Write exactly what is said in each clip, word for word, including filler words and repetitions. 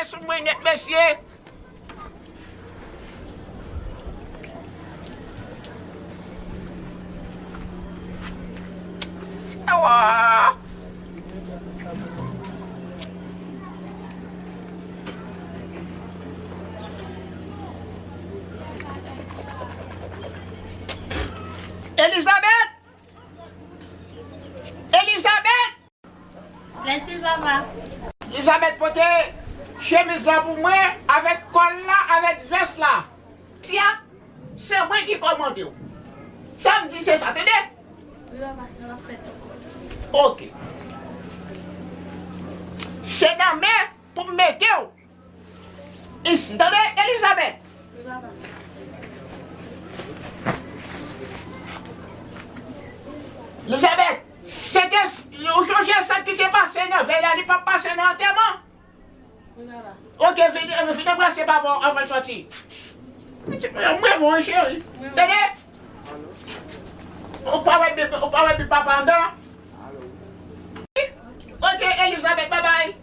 Sou mwen nèt, mesye. Sewa. Elizabeth! Elizabeth! Gentil, papa. Elizabeth pote chemiz la pou mwen, avèk kòl la, avèk vès la. Sia, se mwen ki kòmande w. Sa m di, se sa, tande? Wi, papa, sa va fèt. Ok. Se nan men pou m mete w. Isi, tande, Elizabeth? Elizabeth, se te, ou sonje sa ki te pase nan vèy la, li p ap pase nan antèman? Ok, vin, vin anbrase papa w anvan l sòti. Pitit mwen, mwen, mwen, cheri. Tande? Ou pa wè bebe, ou pa wè bebe papa andan? Ok, Elizabeth, babay.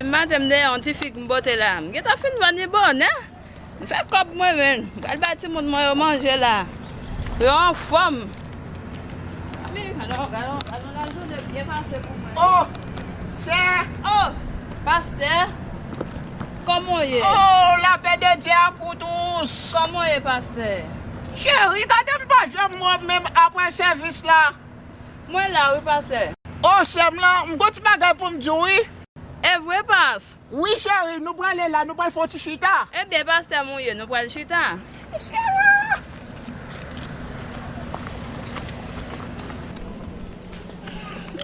Maten m dèyè yon ti fi k m pote la. M gentan fin vann li bonè. M fè kòb mwen menm. M pral bay timoun mwen yo manje la. Yo anfòm. Ami, gade, gade, gade lajounen byen pase pou mwen. Oh, sè. Oh, pastè. Kòman w ye? Oh, lapè de Dye a pou tous. Kòman w ye, pastè? Cheri, gade m pa janm wè w menm apre sèvis la. Mwen la wi, pastè. Oh, sè m lan, m gon ti bagay pou m di w wi. E vre, pas? Wi, cheri, nou prale la, nou pral fè yon ti chita. Ebyen, pastè, mwen ye, nou pral chita.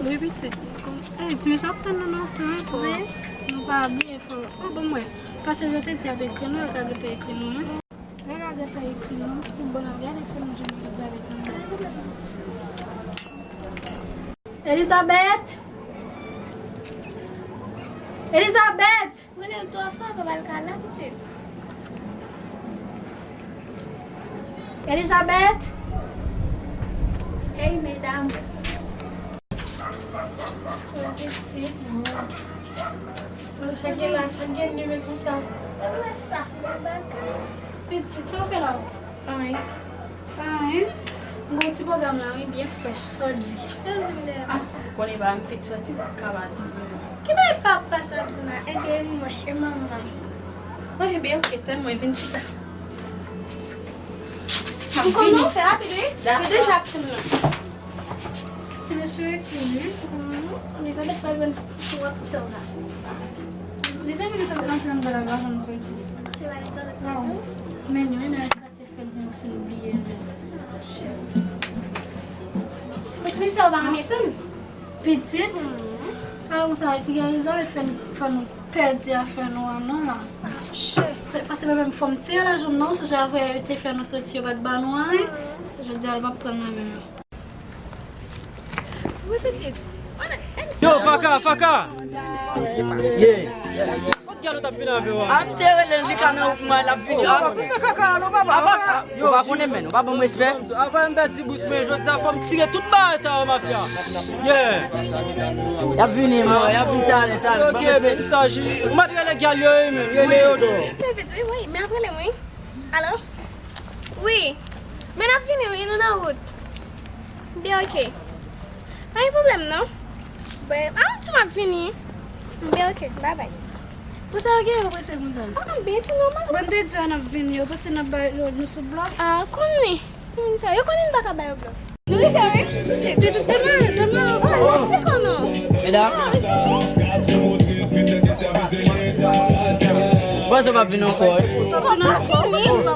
Wi, pitit. Ey, ti mesye ap tann nou nan tan, wi, fò nou pa bliye, fò. Oh, bon, mwen. Pase yo te di ap ekri nou, yo ka gentan ekri nou, wi. Lè l a gentan ekri nou, pou bon, n ap gade se nou jwenn Elizabeth nan. Elizabeth! Elizabeth! Rele l twa fwa, papa l ka la, pitit. Elizabeth! Ey, medam! Wi, pitit. Sa gen la, sa gen li menm konsa. Ou wè sa, yon bagay. Pitit, sa w fè la? Anyen. Anyen. M gon ti pwogram la, wi, byen frèch, sa w di. Ah, ou konnen pa m fèk sòti, m pa ka pati. Ki bagay papa sòti la? Ebyen, mwen, e manman. Mwen, ebyen, ok, tann mwen vin chita. M konnen w fè rapid, wi. Yo deja ap tann mwen. Ti mesye ekri wi. Elizabeth pa jwenn pou wè kouto la. Lizabeth, Lizabeth nan tren bal la, janm soti. Elizabeth nan tren. Men nou, men katye fè l di se li bliye. Men ti mesye, ou pa renmen tann. Pitit. Alò, konsa, piga Elizabeth fè n, fè nou pèdi afè nou an non la. Se pase mwen menm fò m tire lajan m non, sonje avè yo te fè nou soti, yo pa t ba nou anyen. Jodi a, yo p ap pran nan men yo. Wi, pitit. Yo, Faka, Faka! Ye. Kot Galo t ap vin avè w a? A m te rele l, li ka nan wout mwen, l ap vini. A, ou pa pou fè kaka la non, papa. Yo, ou pa konnen, men, ou pa ban m respè. Avan m pèdi bous mwen, jodi a fò m tire tout bagay sa yo, mafya. Yeah. Y ap vini, man, y ap vin talè, talè. Ok, men, m saji. Ou mèt rele Galo yo, wi, men, rele yo do. Te vit, wi, wi, men ap rele m, wi. Alo? Wi. Men n ap vini, wi, nou nan wout. Byen, ok. Pa gen pwoblèm, non. Bon, a, m di m ap vini. Byen, ok, babay. Pou sa yo gen yo prese konsa? Ah, byen, tou nòmal. Bon, m te di yo n ap vini, yo panse n ap bay yo, nou sou blòf. Ah, konnen. Moun sa, yo konnen n pa ka ba yo blòf. Nou rive, wi. Pitit, pitit, demen, demen. Ah, lè se konnen. Medam. Ah, wi, se bon. Bon, sa p ap vin ankò, wi. Pa vin ankò, wi, se pa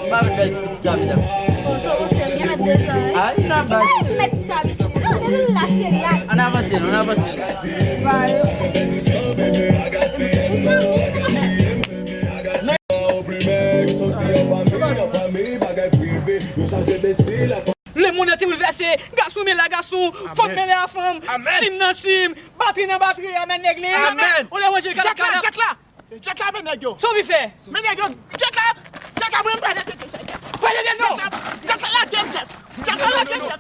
M pa vin bèl ti pitit sa, medam. Bon, sa w panse, l gen mèt deja, wi. Ah, li nan baz. Li mèt sa, pitit. Non, depi l la, se la. Ann avanse, non, ann avanse. Mezanmi, sa pa fèt. Lemonn entier boulvèse, gason mele a gason, fanm mele a fanm, sim nan sim, batri nan batri, amèn legliz. Amèn. Ou levanjil kalakala. Djak la, men nèg yo. Sa w vin fè? Men nèg yo, djak la, djak la, mwen pale. Pale de non. Djak la, djak la, djak la.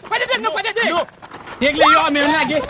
Fwa de de, non, fwa de de. Regle yo, men lage.